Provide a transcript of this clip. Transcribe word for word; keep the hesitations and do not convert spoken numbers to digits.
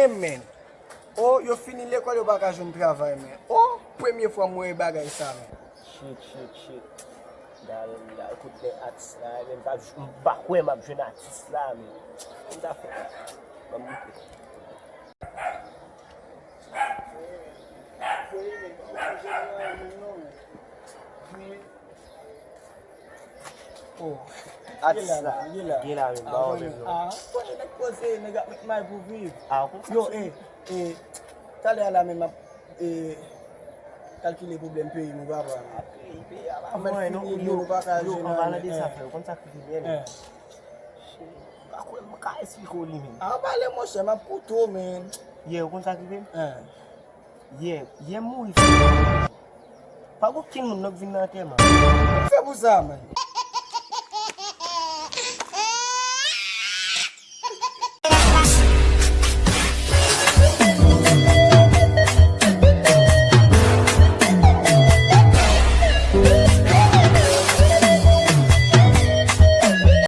Men, o, yo fini lekòl, yo pa ka jwenn travay, men. O, premye fwa m wè bagay sa, men. Shit, shit, shit. Gade, gade kote atis la, men m pa, m pa kwè m ap jwenn atis la, men. Kòman m ta fè? Ban m moute. Oh. Atis la, gen la menm, ba ou menm non. Ah, konnen nèg poze, nèg ap met may pou viv. Ah, ou konn sa. Yo, eh, eh, talè a la menm ap, eh, kalkile pwoblèm peyi nou, papa. Ah, peyi, peyi a pa fini, nou pa ka jwenn anyen. An palan de sa, frè, ou konn sa ki rive, men. Pa kwè m ka esplike w li menm. Ah, pale, monchè, m ap koute w, men. Yè, ou konn sa ki rive? Yè, yè m mouri, frè. Pa gen okenn moun nan k vin nan antèman. Fè pou sa, man.